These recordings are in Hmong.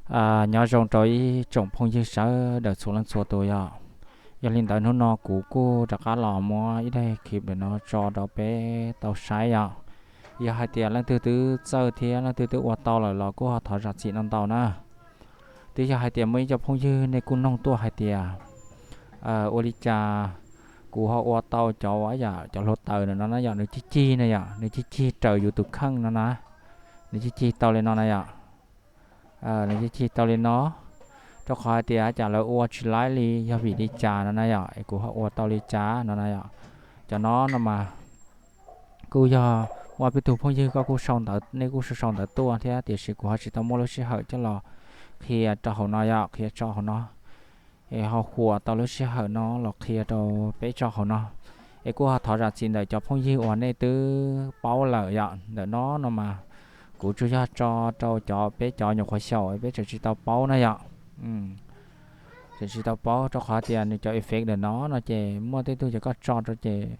Nyob zoo rau ib tsoom phooj ywg sawv daws txhua leej txhua tus yom. Yog li ntawd hnub no kuv kuj rov qab los muab ib daim clip ntawm no tso rau peb tau saib yom. Yog hais tias leej twg twb txawj thiab leej twg twb ua tau lawm los kuj ho thov zam txim no ntau na. Twb yog hais tias muaj ib co phooj ywg nej kuj noog tuaj hais tias ua li cas kuv ho ua tau cov uas yam cov hluav taws ntawm no na yom, nws cig cig na yom, nws cig cig raws yus tus kheej no na. Nws cig cig tau li no na yom. Nws cig cig tau li no, rau qhov hais tias cas lawv ua tsis laib li yog vim li cas no na yom, es kuv ho ua tau li cas no na yom. Cov no no mas kuj yog muaj peb tug phooj ywg koj kuj sau ntawv, nej kuj sau sau ntawv tuaj thiab, tiam sis kuv ho tsis tau muaj lub sij hawm coj los qhia rau hauv no yom, qhia tso hauv no. Es ho huam tau lub sij hawm no los qhia rau peb tso hauv no. Es kuj ho thov zam txim ntawm cov phooj ywg uas nej twb paub lawm yom. Ntawm no no mas kuv tsuas yog tso rau cov peb cov nyuam qhuav xyaum peb tseem tsis tau paub na yom. Tseem tsis tau paub rau qhov tias nws cov effect ntawm no no ces muaj tej tug ces koj tso rau ces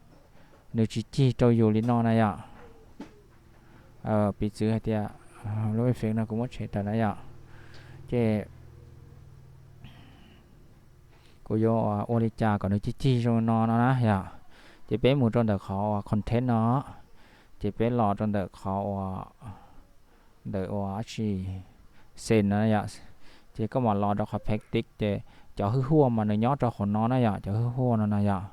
nws tsis cig rau yus li no na yom. Piv txwv hais tias lub effect no kuv muab tshem tawm na yom. Ces kuv yuav ua li cas kom nws cig cig zoo no no na yom. Ces peb mus rau ntawm qhov uas content no, ces peb los rau ntawm qhov uas ntawm uas dab tsi, send no yom. Ces koj mam los rau qhov paste tick ces cov hwj huaj mas nws nyob rau qhov no na yom, cov hwj huaj no na yom.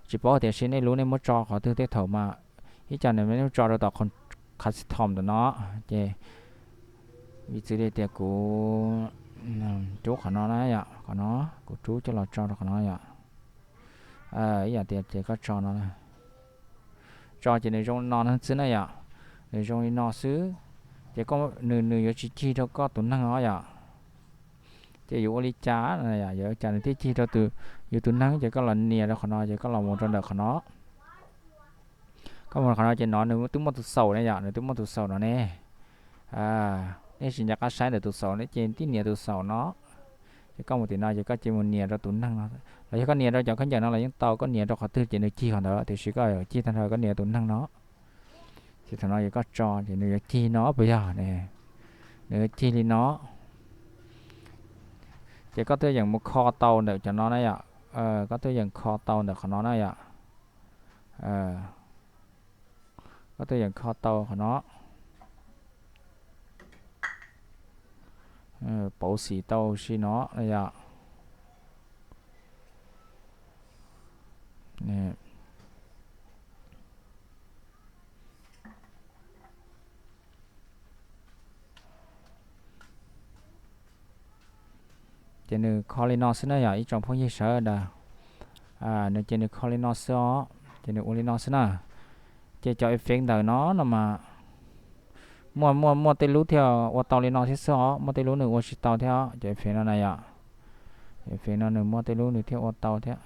Tsis paub tiam sis nej lub nej muab tso qhov twg tej thaum mas ib tsam nws muab tso rau tom custom ntawm no. Ces piv txwv li tias kuv rub qhov no na yom, qhov no kuv rub coj los tso rau qhov no yom. Ib yam tias ces koj tso no, tso ces nws zoo li no xwb na yom. Nws zoo li no xwb, ces nws nws yuav tsis cig rau koj tus neeg os yom. Ces yuav ua li cas, yuav ua cas nws thiaj cig rau yus tus neeg? Ces koj los nias rau qhov no, ces koj los mus rau ntawm qhov no. Koj mus qhov no ces no nws twb muaj tus xaum ne yom, nws twb muaj tus xaum no ne. Nej tsis nco qab saib ntawm tus xaum ne ces tib nias tus xaum no. Ces koj mus tim no ces koj cia mus nias rau tus neeg no, los yog koj nias rau cov khaub ncaws no los yeej tau, koj nias rau qhov twg ces nws cig qhov ntawd, tiam sis koj cig tag nrho koj nias tus neeg no. Ces thaum no yog koj tso ces nws yuav cig no puas yog? Nws yuav cig li no. Ces koj twb yeej mus kho tau ntawm cov no na yom. Koj twb yeej kho tau ntawm qhov no na yom. Koj twb yeej kho tau qhov no, pauv xim tau si no yom. Ces nws kho li no xwb na yom ib tsoom phooj ywg sawv daws. Nws ces nws kho li no xwb os, ces nws ua li no xwb na. Ces cov effect ntawm no no mas muaj muaj muaj tej lub thiaj ua tau li no thiab xwb os, muaj tej lub nws ua tsis tau thiab os, cov effect no na yom. Effect no nws muaj tej lub nws thiaj ua tau thiab,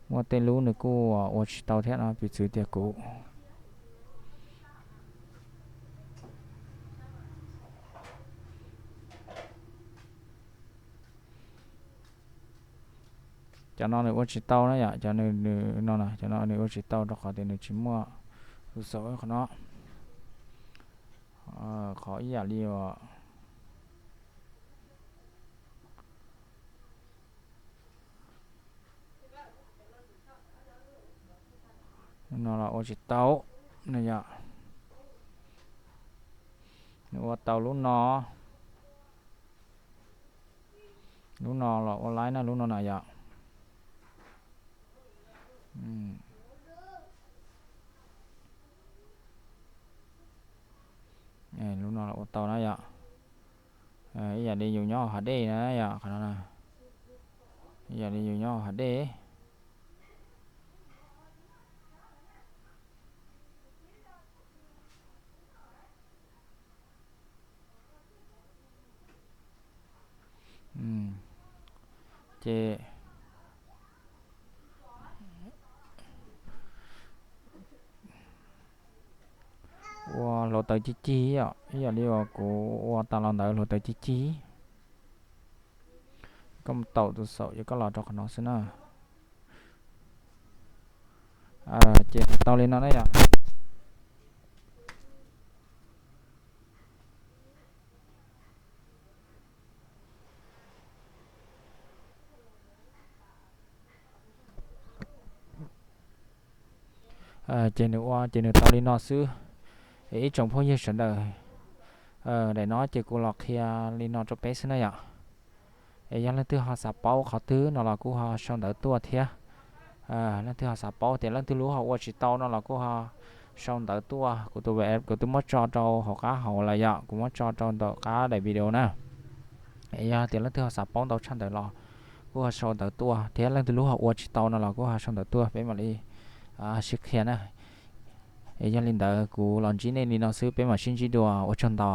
muaj tej lub nws kuj ua tsis tau thiab no, piv txwv tias kuv cov no nws ua tsis tau na yom, cov nws nws no na, cov no nws ua tsis tau rau qhov tias nws tsis muaj tus xaum qhov no. Qhov ib yam li uas no los ua tsis tau na yom. Nws ua tau lub no, lub no los ua laib na, lub no na yom. Lub no los ua tau na yom. Ib yam li yus nyob hav dej na yom, qhov no na. Ib yam li yus nyob hav dej. Ces ua hluav taws cig cig yom, ib yam li uas kuv ua tas los ntawd, hluav taws cig cig. Koj mus taum tus xaum ces koj los rau qhov no xwb na. Ces tau li no na yom. Ces nws ua ces nws tau li no xwb. Es ib tsoom phooj ywg sawv daws, daim no ces kuv los qhia li no rau peb xwb na yom. Es yog leej twg ho xav paub qhov twg no los kuj ho sau ntawv tuaj thiab. Leej twg ho xav paub tias leej twg lub ho ua tsis tau no los kuj ho sau ntawv tuaj. Kuv tus WhatsApp kuv twb muab tso rau hauv qab hauv lawm yom, kuv muab tso rau ntawm qab daim video na. Es yog tias leej twg ho xav paub ntau tshaj ntawd los kuj ho sau ntawv tuaj thiab, leej twg lub ho ua tsis tau no los kuj ho sau ntawv tuaj peb mam li sib qhia na. Es yog li ntawd kuv los ntsib nej li no xwb, peb mam sib ntsib dua, ua tsaug ntau.